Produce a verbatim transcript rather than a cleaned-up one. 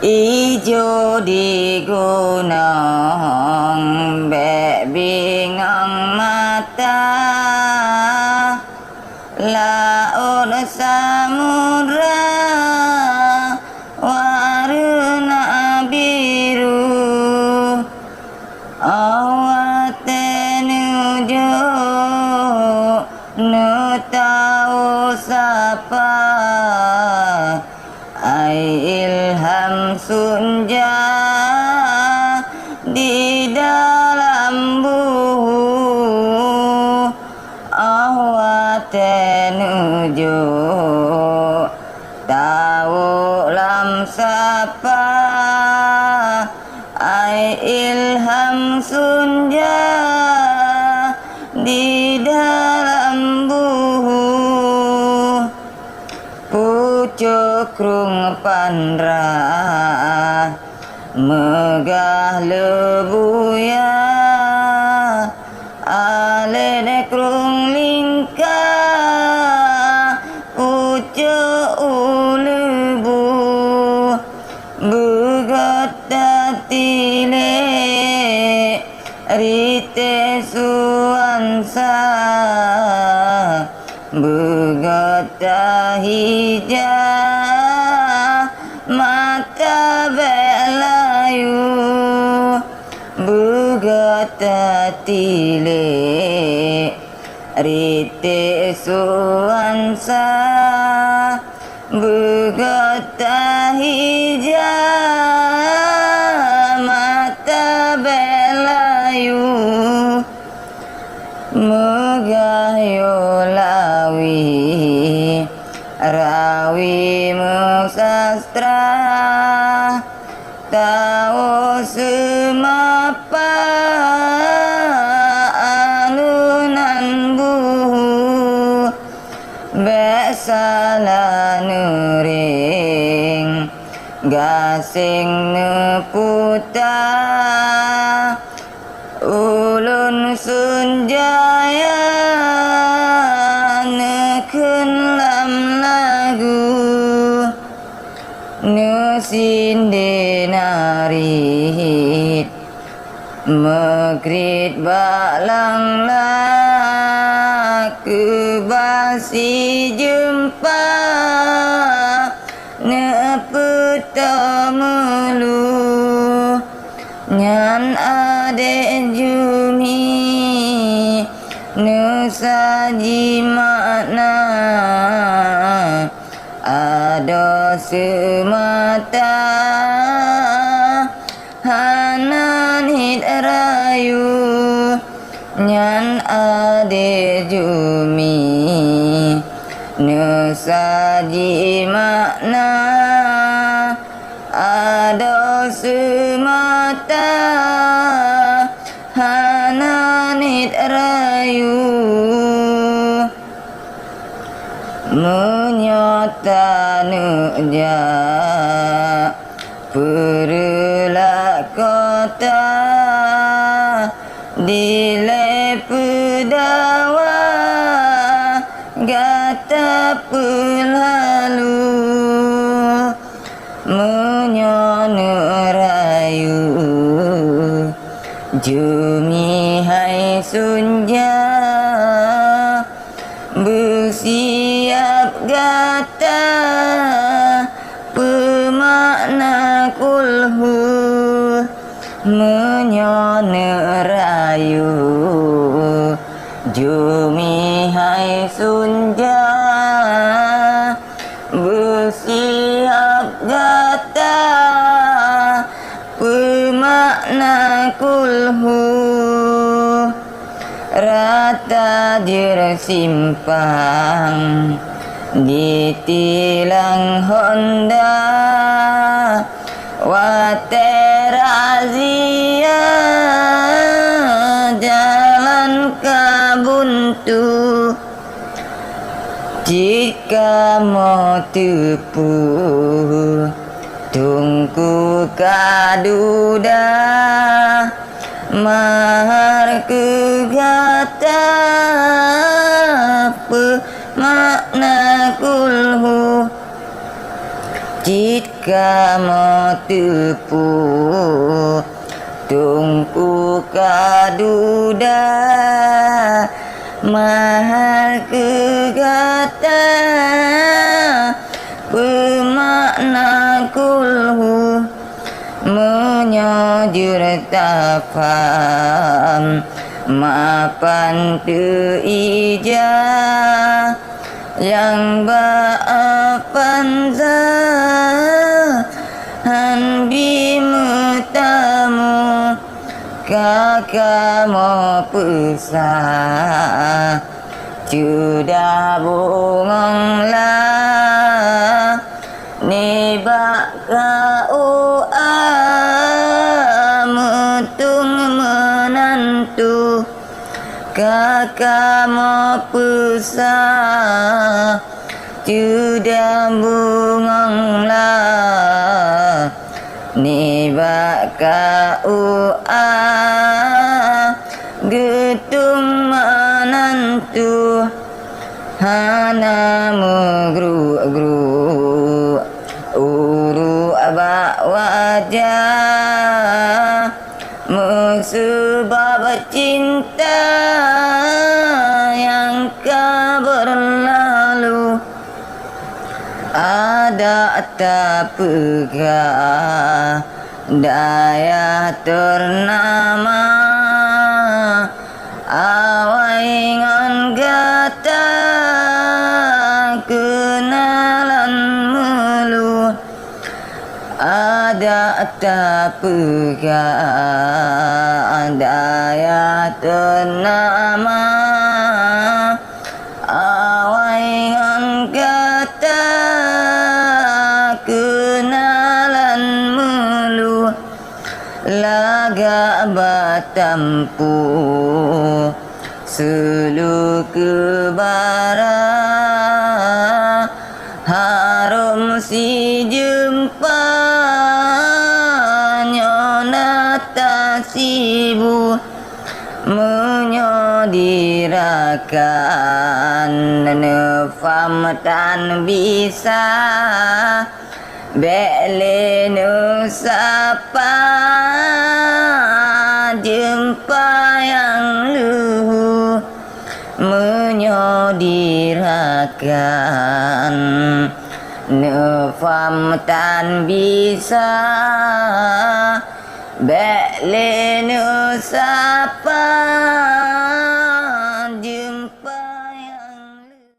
Ijo di gunong bék bingong mata, laôt samudra warna biru. Oh watée neujok neutawök sapa, ai ilham sunja di dalam buhu. Oh watée neujok tawök lam sapa, ai ilham sunja di dalam buhu. Pucok krueng panrah meugah leubuya, alét krueng lingka pucok u leubu. Beugöt tatilék rite suansa, beugöt tahija mata bék layu, beugöt tatilék rite suansa, beugöt tahija mata bék layu. Meugah yoh lawi rawi meusastra, tawök seumapa aleunan buhu. Bék salah neuréng, gaseng neuputa, ulôn sunjaya neukheun lam lagu. Neusindéh narit meukriet bak langla, keuba sijeumpa neupeutoe meulu. Nyan adék Jumi neusaji makna, adoe seumata hana niet rayu. Nyan adék Jumi neusaji makna, adoe seumata hana niet rayu. Meunyoe taneuk jak peureulak kota, dilée peudawa gata peulalu. Meunyoe neurayu Jumi hai sunja, beusiab gata peumakna kulhu. Meunyoe neurayu Jumi hai sunja, beusiab gata peumakna kulhu. Rata jeuet simpang ditilang honda, watée razia jalan ka buntu. Cit kamoe teupeu Teungku ka duda, mahar keu gata peumakna kulhu. Cit Kamoe teupeu Teungku ka duda, mahal keu gata peumakna kulhu. Meunyoe jeuet tafam mapan teu ija, nyang bak Avanza han bi meutamu, ka kamoe peusah ceudah bungong la. Nibak K U A meutueng meunantu, ka kamoe peusah ceudah bungong la. Nibak K U A geutueng meunantu, hana meugruk-gruk uruek bak wajah. Meuseubab cinta nyang ka beurlalu, adak tapeugah dayah teurnama. Awai ngon gata keunalan meulu, adak tapeugah dayah teunama. Awai ngon gata keunalan meulu, lagak batampôh seulu keubara. Harôm sijeumpa nyoe na tasibu. Meunyoe dirakan neufam tan bisa, bék lé neusapa jeumpa nyang leuhu. Meunyoe dirakan neufam tan bisa, bék lé neusapa